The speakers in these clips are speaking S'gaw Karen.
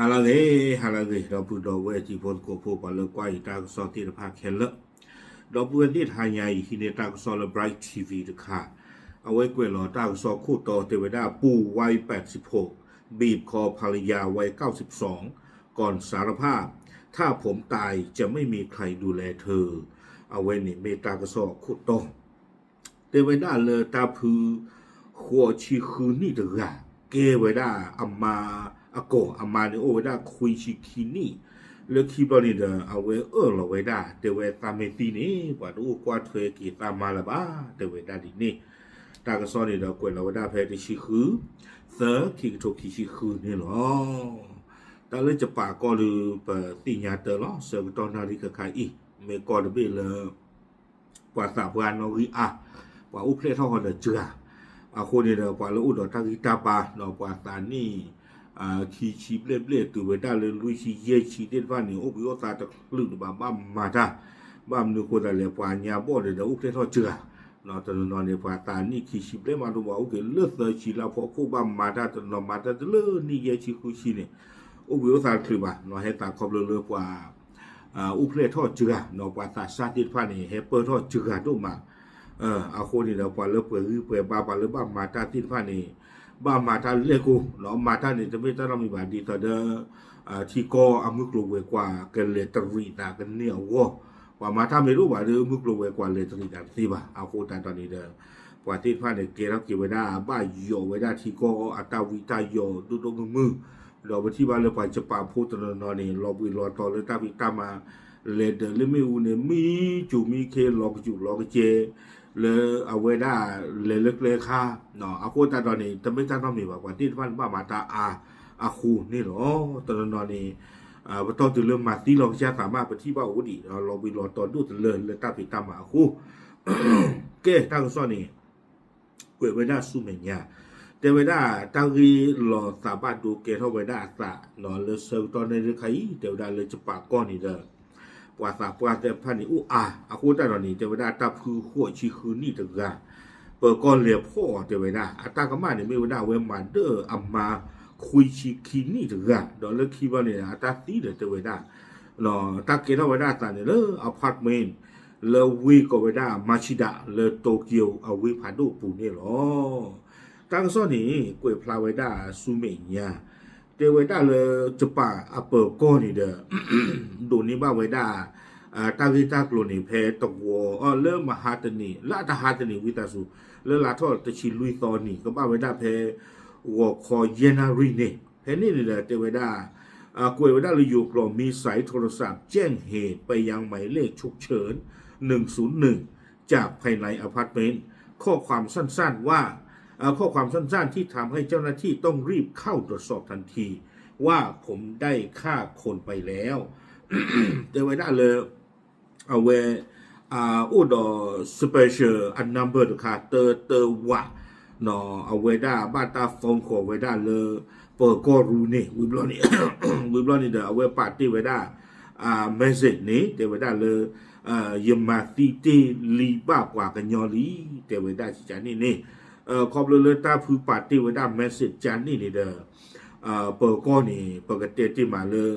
ဟါလၢအဂ့ၤ, ဟါလၢအဂ့ၤ, ဒီပုၢ်ဒီဝဲၢ်တံၤဖိသကိးဖိ ပှၤလၢကွၢ်ယတၢ်ကစီၣ်သ့ၣ်တဖၣ်ခဲလၢာ်, ဒီပုၢ်ဝဲၢ်သ့ၣ်တဟါညါအံၤ ဟံးန့ၢ်တၢ်ကစီၣ်လၢ Bright T V တခါ, အဝဲကွဲးလီၤတၢ်ကစီၣ်ခိၣ်တီတဲဝဲဒၣ် ปู่วัยแปดสิบหก บีบคอภรรยาวัยเก้าสิบสอง ก่อนสารภาพ ถ้าผมตายจะไม่มีใครดูแลเธอ အဝဲန့ၣ်မ့ၢ်တၢ်ကစီၣ်ခိၣ်တီ တဲဝဲဒၣ်လၢတၢ်ဖု ဃိးဆံဃုနံၣ်တဂၤ ကဲဝဲဒၣ်အမါအကိာ်, အမါန့ၣ်အိၣ်ဝဲဒၣ်ခွံဆံခံနံၣ်, လၢခံဘျီန့ၣ်ဒီး အဝဲအၢၣ်လီၤဝဲဒၣ် တဲဝဲသးမ့ၢ်သံန့ၣ် ပှၤတအိၣ်ကွၢ်ထွဲက့ၤသးမါလၢၤဘၣ်, တဲဝဲဒၣ်ဒ်န့ၣ်, တၢ်ကစီၣ်န့ၣ်ဒီးကွဲးလီၤဝဲဒၣ်ဖဲတဆံဃု သၢ ခံကထိခံဆံဃုန့ၣ်လီၤ. တၢ်လၢယပာ်ကီၢ်ဒီး ပသ့ၣ်ညါတၢ်လီၤ, ဆၢကတီၢ်နၣ်ရံၣ်ခါခါအံၤ မ့ၢ်ကီၢ်တဘ့ၣ်လၢ ပှၤသးပှၢ်နီၣ်ဂံၢ်အါ, ပှၤအိၣ်ဖျဲၣ်ထီၣ်ဃီဒီးစှၤ, အဃိန့ၣ်ဒီး ပှၤလၢအိၣ်ဒီးတၢ်ဂံၢ်တၢ်ဘါဒီးပှၤသးနံၣ် ခံဆံဘျဲၣ်ဘျဲၣ်တုၤဝဲဒၣ်လၢလွံၢ်ဆံယဲၢ်ဆံသ့ၣ်တဖၣ်န့ၣ် အိၣ်ဘှံးအိၣ်သါတချုးလၢၤဘၣ် ဘၣ်မၤတၢ်, ဘၣ်မနုၤအဃိသတးလဲၣ် ပှၤညါဘီၣ်ဒီး အိၣ်ဖျဲၣ်ထီၣ်စှၤ, တနီၤနီၤန့ၣ် ပှၤသးနံၣ်ခံဆံဘျဲၣ်မးဒိၣ်ဘၣ် အိၣ်က့ၤလၢသၢဆံလၢဖီခိၣ် ဘၣ်မၤတၢ်တနီၤ မၤတၢ်တလၢနံၣ်ယဲၢ်ဆံဃုဆံန့ၣ် အိၣ်ဘှံးအိၣ်သါတချုးဘၣ်, ဟဲသးခီဖျိလၢပှၤ အိၣ်ဖျဲၣ်ထီၣ်စှၤ, ပှၤသးစၢ်သ့ၣ်တဖၣ်န့ၣ် ဟဲပၢၢ်ထီၣ်စှၤဒိၣ်မး, အဃိန့ၣ်ဒီး ပှၤလၢပှဲၤဂံၢ်ပှဲၤဘါ ပှၤလၢဘၣ်မၤတၢ်သ့ၣ်တဖၣ်န့ၣ် ဘၣ်မၤတၢ်လဲၢ်ကိၢ်, မၤတၢ်န့ၣ် တမ့ၢ်တၢ်နီတမံၤဘၣ် ဒ်သိးဒီး ထံကီၢ်အမုၢ်ကျိၤဝဲၤကွာ် ကလဲၤတရံးသးကန့ၢ်အဂီၢ်, ပှၤမၤတၢ်မ့ၢ်တအိၣ်ဘၣ်ဒီး မုၢ်ကျိၤဝဲၤကွာ်လဲၤတရံးသးတသ့ဘၣ်. အဃိသတးဒီးန့ၣ်ဒီး ပှၤသ့ၣ်တဖၣ်န့ၣ် ကဲထီၣ်က့ၤဝဲဒၣ် ဘၣ်ယိးဝဲဒၣ်ထံကီၢ်အတၢ်ဝံတၢ်ယိးဒိၣ်ဒိၣ်မုၢ်မုၢ်, ဒီးပထံၣ်ဘၣ်လၢပှၤယပၣ်ဖိတနီၤနီၤန့ၣ် လီၤဘှံးလီၤတီၤလၢတၢ်ဖံးတၢ်မၤ လဲၤဒၢးလၢမ့ၣ်အူန့ၣ် မံစူၤမံခ့ လီၤကစူၤလီၤကစဲ လၢအဝဲဒၣ်လဲၤလၢကျဲခါ, အဃိသတးဒီးန့ၣ် တမ့ၢ်တၢ်နီတမံၤဘၣ် ပှၤသ့ၣ်တဖၣ်န့ၣ် ဘၣ်မၤတၢ်အါအဃိန့ၣ်လီၤ. တနီၤနီၤန့ၣ် ပတီၢ်တုၤလၢမၤသံလီၤကစၢ်သးမး ပထံၣ်ဘၣ်အိၣ်ဒံး လီၤဘှံးလီၤတီၤဒိၣ်တလၢလၢတၢ်ဖံးတၢ်မၤအဃိ, ကဲတၢ်ကစီၣ်န့ၣ် ကွဲးဝဲဒၣ်ဆူမဲာ်ညါ, တဲဝဲဒၣ်တၢ်ဂ့ၢ်လီၤသးဘၣ်ဒိကဲထီၣ်ဝဲဒၣ်အသး လၢဆၢကတီၢ်နၣ်ရံၣ်ခါအံၤ တဲဝဲဒၣ်လၢယပာ်ကီၢ်န့ၣ်ဒီး ပှၤသးပှၢ်သ့ၣ်တဖၣ်န့ၣ်အိၣ်အါ, အဃိသတးဒီးန့ၣ် တဲဝဲဒၣ်တၢ်ဖုဃိးဆံဃုနံၣ်တဂၤ ပၢၤကီၢ်လဲၤဖီၣ်အီၤ တဲဝဲဒၣ် အတၢ်ကမၣ်န့ၣ် မ့ၢ်ဝဲဒၣ်အဝဲမၤဒၢၣ်အမါခွံဆံခံနံၣ်တဂၤ ဒီးလၢခံဘျီန့ၣ် အတၢ်သံဒီးတဲဝဲဒၣ် တၢ်ကဲထီၣ်ဝဲဒၣ်အသးန့ၣ်လၢ apartment လၢဝ့ၢ်ကိးဝဲဒၣ် Machida လၢ Tokyo အဝ့ၢ်ဖးဒိၣ်အပူၤန့ၣ်လီၤ. တၢ်ကစီၣ်န့ၣ် ကွဲးဖျါဝဲဒၣ်ဆူမဲာ်ညါ, တဲဝဲဒၣ်လၢ ယပၣ်အပၢၤကီၢ်န့ၣ်ဒီး ဒိးန့ၢ်ဘၣ်ဝဲဒၣ် တၢ်ဂ့ၢ်တၢ်ကျိၤန့ၣ် ဖဲတဝီ လၢမဟါတနံၤ လၢအတဟါတနံၤဝံသးစူၤ လၢလါထီၣ်တဆံလွံၢ်သီနံၤ ကဘၣ်ဝဲဒၣ်ဖဲ ဂီၤခီယဲၢ်နၣ်ရံၣ်န့ၣ် ဖဲန့ၣ်န့ၣ်ဒီးတဲဝဲဒၣ် ကွဲးဝဲဒၣ်လၢယိၤကျိာ် มีสายโทรศัพท์แจ้งเหตุไปยังหมายเลขฉุกเฉิน หนึ่งศูนย์หนึ่ง จากภายในอพาร์ตเมนต์ ข้อความสั้นๆว่า ข้อความสั้นๆที่ทำให้เจ้าหน้าที่ต้องรีบเข้าตรวจสอบทันทีว่าผมได้ฆ่าคนไปแล้ว တဲဝဲဒၣ်လၢ အဝဲ အိၣ်ဒီး special အ number တခါ တၢတၢဝး အဝဲဒၣ်ဘၣ်တၢ် phone call ဝဲဒၣ်လၢ ပၢၤကီၢ်ရူန့ၣ် ဝံၤဘျီန့ၣ် ဝံၤဘျီန့ၣ်ဒီး အဝဲပာ်တ့ၢ်ဝဲဒၣ် message န့ၣ် တဲဝဲဒၣ်လၢ ယမၤသံတ့ၢ်လံဘၣ်ပှၤကညီလံ တဲဝဲဒၣ်ကန့ၣ်န့ၣ် ခီဖျိလၢတၢ်ဖုပာ်တ့ၢ်ဝဲဒၣ် message ကန့ၣ်န့ၣ်ဒီး ပၢၤကီၢ်န့ၣ် ပကတဲတ့ၢ်မးလၢ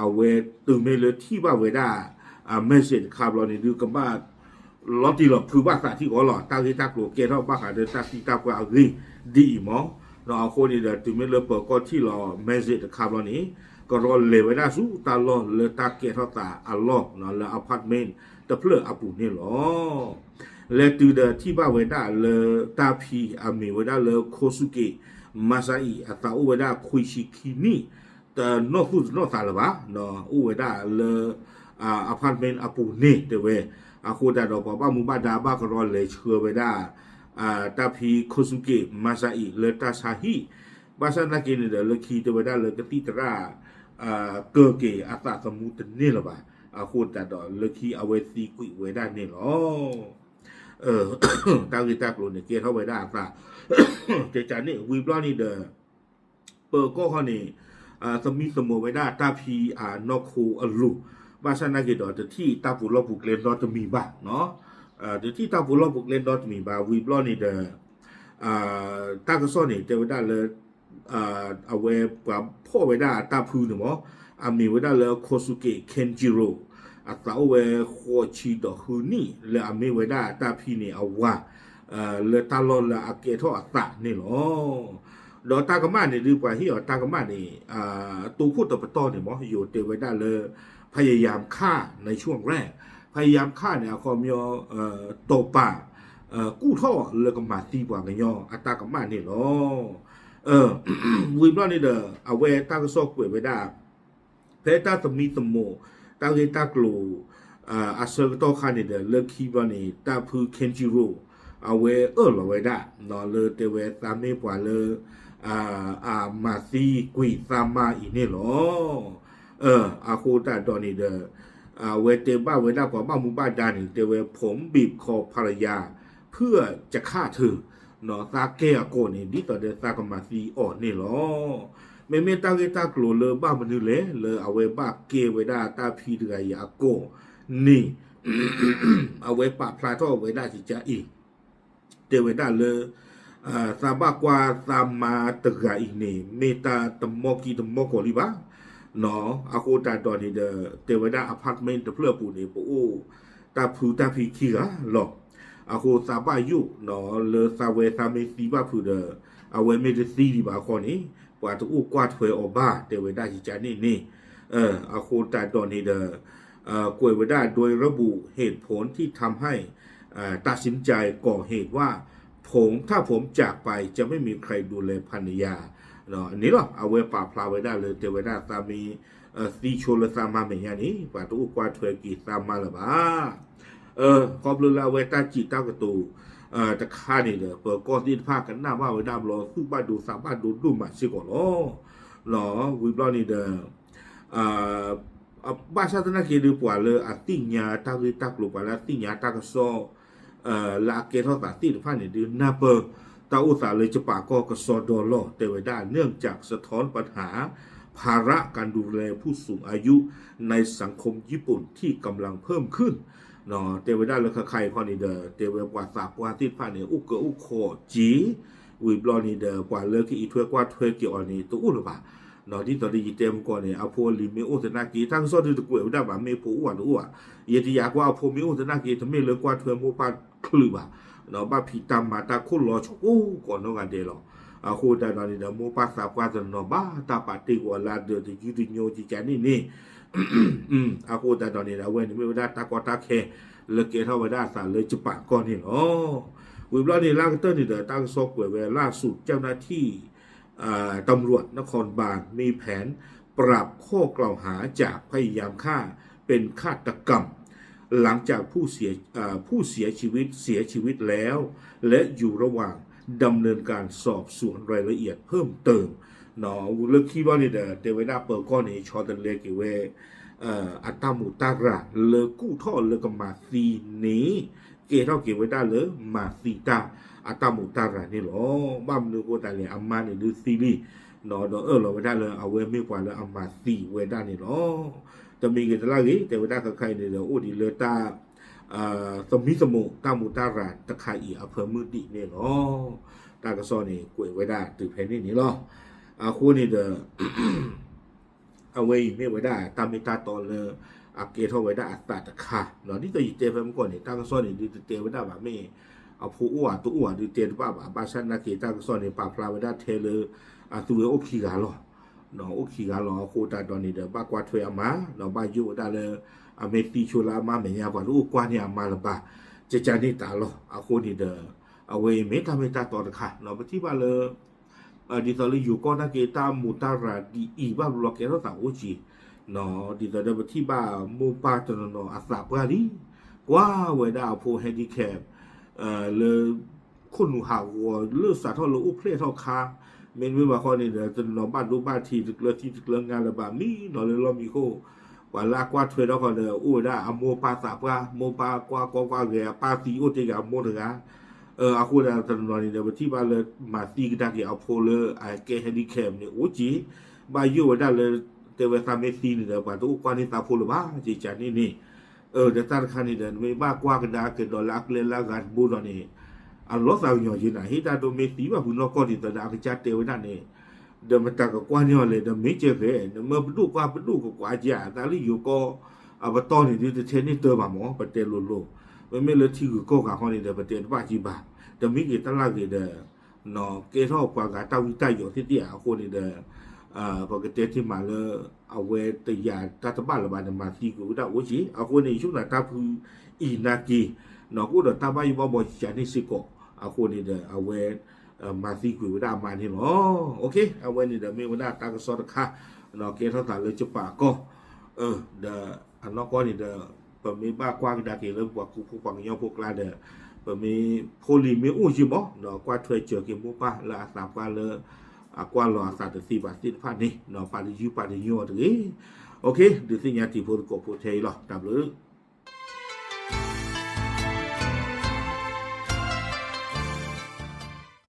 အဝဲတုၤမ့ၢ်လၢထံၣ်ဘၣ်ဝဲဒၣ် message တခါဘျီန့ၣ်ဒုး ကဘၣ် လီၤတံၢ်လီၤဖုးဘၣ်သးထံၣ်ဃီလီၤ. တၢ်ဂ့ၢ်တၢ်ကျိၤကဲထီၣ်ဘၣ်ဃးဒီးတၢ်သံတၢ်ပှၢ်အဂ့ၢ်ဒ်အံၤမး, ဒီးအဃိန့ၣ်ဒီး တုၤမ့ၢ်လၢပၢၤကီၢ်ထံၣ်လီၤ message တခါဘျီန့ၣ် ကရီလဲၤဝဲဒၣ်ဆူတၢ်လီၢ်လၢတၢ်ကဲထီၣ်သးအလီၢ် လၢ apartment တဖျၢၣ်အပူၤန့ၣ်လီၤ. လဲၤတုၤဒီးထံၣ်ဘၣ်ဝဲဒၣ်လၢတၢ်ဖံးအမံၤဝဲဒၣ်လၢ Kosuke Masai အသးအိၣ်ဝဲဒၣ်ခွံဆံခံနံၣ် တနီၢ်သူၣ်တနီၢ်သးလၢၤဘၣ်, အိၣ်ဝဲဒၣ်လၢ apartment အပူၤန့ၣ် တဲဝဲ, အဃိသတးဒီးပှၤဘၣ်မူဘၣ်ဒါဘၣ်ကရီလဲၤဆှၢဝဲဒၣ် တၢ်ဖံး Kosuke Masai လၢတၢ်ဆါဟံၣ်, ဘၣ်ဆၣ်သနာ်က့န့ၣ်ဒီး လၢခံတဲဝဲဒၣ်လၢကသံၣ်သရၣ် ကၢၤက့ၤအသးသမူတန့ၢ်လၢၤဘၣ်, အဃိသတးဒီးလၢခံအဝဲသံကွံာ်ဝဲဒၣ်န့ၣ်လီၤ. တၢ်ဂ့ၢ်တၢ်ကျိၤန့ၣ် ကဲထီၣ်ဝဲဒၣ်အသး ကကန့ၣ် ဝံၤဘျီန့ၣ်ဒီး ပၢၤကီၢ်ခီန့ၣ် သမံသမိးဝဲဒၣ်တၢ်ဖံးအနီၢ်ခိအလိၤ, ဘၣ်ဆၣ်သနာ်က့ဒီး တထံၣ်တၢ်ပူၤလီၢ်ပူၤကျဲနီတမံၤဘၣ်, တထံၣ်တၢ်ပူၤလီၢ်ပူၤကျဲနီတမံၤဘၣ် ဝံၤဘျီန့ၣ်ဒီး တၢ်ကစီၣ်န့ၣ် တဲဝဲဒၣ်လၢ အဝဲပှၤဖီၣ်ဝဲဒၣ်အတၢ်ဖုန့ၣ်မ့ၢ် အမ့ၢ်ဝဲဒၣ်လၢ Kosuke Kenjiro အသးအိၣ်ဝဲဃိးဆံဒီးဃုနံၣ် လၢအမ့ၢ်ဝဲဒၣ်တၢ်ဖံးန့ၢ်အဝၤ လၢတၢ်လီၢ်လၢအကဲထီၣ်အသးန့ၣ်လီၤ. ဒီးတၢ်ကမၣ်န့ၣ်ဒုး ပှၤဟ့ၣ်အီၤတၢ်ကမၣ်န့ၣ် တိခိၣ်တပတီၢ်န့ၣ်မ့ၢ် ယိၤတဲဝဲဒၣ်လၢ พยายามฆ่าในช่วงแรก พยายามฆ่าန့ၣ် အခီပညီ တိာ်ပာ် ကူၣ်ထီၣ်လၢကမၤသံပှၤကညီအတၢ်ကမၣ်န့ၣ်လီၤ. ဝံၤဘျီန့ၣ်ဒီး အဝဲတၢ်ကစီၣ်ကွဲးဝဲဒၣ် ဖဲတၢ်သမံသမိး တၢ်ဂ့ၢ်တၢ်ကျိၤ အဆၢကတီၢ်ခါန့ၣ်ဒီး လၢခံဘျီန့ၣ် တၢ်ဖု Kenjiro အဝဲအၢၣ်လီၤဝဲဒၣ် လၢတဲဝဲသးမ့ၢ်ပှၤလၢ အမၤသံကွံာ်သးမါအံၤန့ၣ်လီၤ. အဃိသတးဒီးန့ၣ်ဒီး အဝဲတဲဘၣ်ဝဲဒၣ်ပှၤဘၣ်မူဘၣ်ဒါန့ၣ် တဲဝဲ ผมบีบคอภรรยาเพื่อจะฆ่าเธอ သးကဲအကိာ်န့ၣ် ဒ်သိးဒီးသးကမၤသံအီၤန့ၣ်လီၤ. မ့မ့ၢ်တၢ်ဂ့ၢ်တၢ်ကျိၤလၢဘၣ်မနုၤလဲၣ် လၢအဝဲဘၣ်ကဲဝဲဒၣ်တၢ်ဖံးတဂၤအံၤအကိာ်န့ၣ် အဝဲပာ်ဖျါထီၣ်ဝဲဒၣ်ကကါအံၤ တဲဝဲဒၣ်လၢ သးဘၣ်ကွၢ်သးမါတဂၤအံၤန့ၣ် မ့ၢ်တၢ်တမီၢ်ကံတမီၢ်ကီၤလံဘၣ်. အဃိသတးဒီးန့ၣ်ဒီး တဲဝဲဒၣ် apartment တဖျၢၣ်အပူၤန့ၣ် ပအိၣ်တၢ်ဖုတၢ်ဖံးခံဂၤလီၤ. အဃိသးဘၣ်ယိၣ် လၢသးဝဲသးမ့ၢ်သံဘၣ်ဖုးဒီး အဝဲမ့ၢ်တသံဒံးဘၣ်အဃိန့ၣ် ပှၤတအိၣ်ကွၢ်ထွဲအီၤဘၣ် တဲဝဲဒၣ်ကကါန့ၣ်န့ၣ် အဃိသတးဒီးန့ၣ်ဒီး ကွဲးဝဲဒၣ် โดยระบุเหตุผลที่ทำให้ ตัดสินใจก่อเหตุว่า ผมถ้าผมจากไปจะไม่มีใครดูแลภรรยา န့ၣ်လီၤ. အဝဲပာ်ဖျါဝဲဒၣ်လၢတဲဝဲဒၣ်သးမ့ၢ် သံဆိလၢသးမါမဲာ်ညါန့ၣ် ပှၤတအိၣ်ကွၢ်ထွဲက့ၤသးမါလၢၤဘၣ်. ခီဖျိလၢအဝဲတၢ်စံးတၢ်ကတိၤ တခါန့ၣ်ဒီး ပၢၤကီၢ်သ့ၣ်တဖၣ်ကနၣ်ဘၣ်ဝဲဒၣ်ဘျီ သူၣ်ဘၣ်ဒိသးဘၣ်ဒိဒိၣ်မးစ့ၢ်ကီးလီၤ. ဝံၤဘျီန့ၣ်ဒီး ဘၣ်ဆၣ်သနာ်က့ဒီး ပှၤလၢအသ့ၣ်ညါတၢ်ဂ့ၢ်တၢ်ကျိၤ ပှၤလၢအသ့ၣ်ညါတၢ်ကစီၣ် လၢအကဲထီၣ်သးသ့ၣ်တဖၣ်န့ၣ်ဒုး နၢ်ပၢၢ်တၢ်အိၣ်သးလၢကပာ်ကီၢ်ကစီဒီလီၤ တဲဝဲဒၣ် เนื่องจากสะท้อนปัญหาภาระการดูแลผู้สูงอายุ ในสังคมญี่ปุ่นที่กำลังเพิ่มขึ้น တဲဝဲဒၣ်လၢခါခါအံၤခီန့ၣ်ဒီး တဲဝဲပှၤသးပှၢ်သ့ၣ်တဖၣ်န့ၣ် အိၣ်ကၢအိၣ်ခိးက့ၤ ဝံၤဘျီန့ၣ်ဒီး ပှၤလၢကအံးထွဲကွၢ်ထွဲက့ၤအီၤန့ၣ် တအိၣ်လၢၤဘၣ်. ဒ်သိးဒီးယတဲမုၢ်ကီၢ်န့ၣ် အဖိအလံၤမ့ၢ်အိၣ်သနာ်က့ တၢ်ကစီၣ်ဒုးတကွဲးဝဲဒၣ်ဘၣ် မ့ၢ်ဖိအိၣ်ဘၣ်တအိၣ်ဘၣ်. ယတယာ်ကွၢ်အဖိမ့ၢ်အိၣ်သနာ်က့ တမ့ၢ်လၢကွၢ်ထွဲမိၢ်ပၢ်ချုးဘၣ်, ဘၣ်ဖံးတၢ်မၤတၢ်ခိၣ်လီၤဆိကိးဂၤဒဲးလီၤ. အဃိသတးဒီးန့ၣ်ဒီး မိၢ်ပၢ်သးပှၢ်တနီၤနီၤ ဘၣ်တၢ်ပာ်တ့ၢ်ကွံာ်အီၤလၢအဒၢးတယုၢ်တညိ ကကါန့ၣ်န့ၣ် အဃိသတးဒီးန့ၣ်ဒီး အဝဲန့ၣ်မ့ၢ်ဝဲဒၣ်တၢ်ကီတၢ်ခဲ လၢကဲထီၣ်ဝဲဒၣ်အသးလၢကပာ်ကီၢ်န့ၣ်လီၤ. ဝံၤဘျီန့ၣ် လၢအကတၢၢ်န့ၣ်ဒီး တၢ်ကစီၣ်ကွဲးဝဲ ล่าสุดเจ้าหน้าที่ เอ่อ ตำรวจนครบาลมีแผนปรับข้อกล่าวหาจากพยายามฆ่าเป็นฆาตกรรม หลังจากผู้เสียเอ่อผู้เสียชีวิตเสียชีวิตแล้ว และอยู่ระหว่างดำเนินการสอบสวนรายละเอียดเพิ่มเติม လၢခံဘျီန့ၣ်ဒီး တဲဝဲဒၣ်ပၢၤကီၢ်န့ၣ် ဆီတလဲက့ၤဝဲ အတၢ်မူးတၢ်ရၤလၢကူၣ်ထီၣ်လၢကမၤသံန့ၣ် ကဲထီၣ်က့ၤဝဲဒၣ်လၢမၤသံတၢ်အတၢ်မူးတၢ်ရၤန့ၣ်လီၤ. ဘၣ်မနုၤအဃိသတးလဲၣ် အမါန့ၣ်ဒုးသံလံ ဒီးအၢၣ်လီၤဝဲဒၣ်လၢအဝဲမ့ၢ်ပှၤလၢအမၤသံဝဲဒၣ်န့ၣ်လီၤ. တမံၤဂ့ၤတလၢ်ဂ့ၤ တဲဝဲဒၣ်ခဲခါအံၤန့ၣ်ဒီး အိၣ်ဒံးလၢတၢ် သမံသမိး တၢ်မူးတၢ်ရၤတခါအံၤအဖၢမုၢ်ဒံးန့ၣ်လီၤ. တၢ်ကစီၣ်န့ၣ် ကွဲးဝဲဒၣ်တုၤဖဲန့ၣ်န့ၣ်လီၤ. အဃိန့ၣ်ဒီး အဝဲအံၤမ့ၢ်ဝဲဒၣ်တၢ်မ့ၢ်တၢ်တီလၢ အကဲထီၣ်ဝဲဒၣ်အသးတခါ ဒ်သိးယတဲဖဲမုၢ်ကီၢ်န့ၣ် တၢ်ကစီၣ်န့ၣ်ဒုးတတဲဝဲဒၣ်ဘၣ် မ့ၢ်အဖိအိၣ်ဧါတအိၣ်ဧါဒုးတဲတဘၣ်ဘၣ်. ဘၣ်ဆၣ်သနာ်က့ တၢ်ကစီၣ်န့ၣ် ပာ်ဖျါဝဲဒၣ်ထဲလၢ အသုဝဲအိၣ်ခံဂၤလီၤ. အိၣ်ခံဂၤလီၤ အဃိသတးဒီးန့ၣ်ဒီး ဘၣ်ကွၢ်ထွဲအမါ ဒီးဘၣ်ယိၣ်ဝဲဒၣ်လၢ အမ့ၢ်သံဆိလၢအမါမဲာ်ညါ ပှၤတအိၣ်ကွၢ်န့ၢ်အမါလၢၤဘၣ် ကကန့ၣ်တၢ်လီၤ. အဃိန့ၣ်ဒီး အဝဲအံၤမ့ၢ်တၢ်မ့ၢ်တၢ်တီတခါ ပထံၣ်ဘၣ်လၢ ဒ်သိးလၢယိၤကီၢ်နာ်က့ တၢ်မူးတၢ်ရၤဒ်အံၤဘၣ်ဘျီကဲထီၣ်သးအိၣ်က့ၤ ဒ်သိးဒီးပထံၣ်ဘၣ်မိၢ်ပၢ်တနီၤနီၤအသးပှၢ်လံ ကွၢ်ဝဲဒၣ်အဖိ handicap လၢ ခိၣ်နူာ်ဟးဂီၤလၢစးထီၣ်လၢအိၣ်ဖျဲၣ်ထီၣ်ခါ မ့တမ့ၢ်ဘၣ်ဃီန့ၣ်ဒီး တနီၤဘၣ်ဒိဘၣ်ထံး တကျၢၤသံတကျၢၤငါလၢၤဘၣ် မံနီၤလၢလီၢ်မံခိၣ် ပှၤလၢအကွၢ်ထွဲထီၣ်ဃီဒီး အိၣ်ဝဲဒၣ်အမိၢ်ပၢ်သးပှၢ် မိၢ်ပၢ်ကွၢ်ကီကွၢ်ဂဲၤ အပၢ်သံအိၣ်တ့ၢ်ဂၤအမိၢ်တဂၤ အဃိဒီးတနီၤနီၤန့ၣ်ဒီး ပထံၣ်ဘၣ်လၢမၤသံကဒါက့ၤအဖိလၢအကဲ handicap န့ၣ် အိၣ်က့ၤ ဘၣ်ယိၣ်ဝဲဒၣ်လၢ တဲဝဲသးမ့ၢ်သံန့ၣ်ဒီး ပှၤတအိၣ်ကွၢ်န့ၢ်သးဖိလၢၤဘၣ် ကကန့ၣ်န့ၣ် ဒီးတၢ်တခါန့ၣ်ဒီး နမ့ၢ်ဘၣ်ကွၢ်ကဒါက့ၤဒီးလၢအကျဲလၢအဂၤတဘိဒီးန့ၣ် အလီၤသးကညီၤက့ၤနၤ ဟ့ၣ်တၢ်ဒိမ့ၢ်သံဘၣ်ဖုးနီၢ်ကီၢ်ဒ်သိးဒီးအကစၢ်တဲဝဲဒၣ်န့ၣ် ဒီးမတၤကကွၢ်န့ၢ်အီၤလဲၣ်, ဒီးမ့ၢ်ကဲဃဲ နမၢပဒိၣ်ကွၢ်ပဒိၣ်ကကွၢ်ကဲ အသးလၢယိၤကီၢ်အပတီၢ်န့ၣ်ဒုး တထဲန့ၢ်တၢ်ဘၣ်မၢ်, ပတဲလိၤလိၤ. မ့မ့ၢ်လၢထံဂုၤကီၢ်ဂၤဃီန့ၣ်ဒီး ပတဲတဘၣ်က့ၤဘၣ်, တမံၤဂ့ၤတၢ်လၢဂ့ၤဒီး ကဲထီၣ်ပှၤဂၤတၢ်ဝံတၢ်ယိးသ့ၣ်သ့ၣ်ဧါ. အဃိန့ၣ်ဒီး ပကတဲတ့ၢ်မးလၢ အဝဲတယာ်တၢ်တဘၣ်လၢၤဘၣ် နမၤသံကွံာ်ဝဲဒၣ်အိၣ်က့ၤ. အဃိန့ၣ် ယဆိကမိၣ်တၢ်ဖုအံၤနာ်က့ၤ ကအိၣ်ဒီးတၢ်ဘၣ်ယိၣ်ဘၣ်ဘှီယၤန့ၣ်စ့ၢ်ကီး. အဃိန့ၣ်ဒီး အဝဲ မၤသံကွံာ်ဝဲဒၣ်အမါန့ၣ်လီၤ. အဝဲန့ၣ်ဒီးမ့ၢ်ဝဲဒၣ်တၢ်ကစီၣ်တခါ ကဲထီၣ်သးလၢကပာ်အကီၢ် ဒီးအနီၢ်ကီၢ်န့ၣ်ဒီး ပမ့ၢ်ဘၣ်ကွၢ်ကဒါက့ၤလၢပှၤကူဖိပှၤကညီဖိကျါဒီး ပမ့ၢ်ဖိလံၤမ့ၢ်အိၣ်ယံၤမၢ် ဒီးကွၢ်ထွဲစၢၤက့ၤမိၢ်ပၢ်လၢအသးပှၢ်လၢ အကွၢ်လီၤအသးတသ့ဘၣ်သ့ၣ်တဖၣ်န့ၣ် ပာ်တယုၢ်ပာ်တညိအီၤတဂ့ၤ. ဒုးသ့ၣ်ညါတံၤဖိသကိးဖိထဲအံၤလီၤ. တၢ်ဘျုး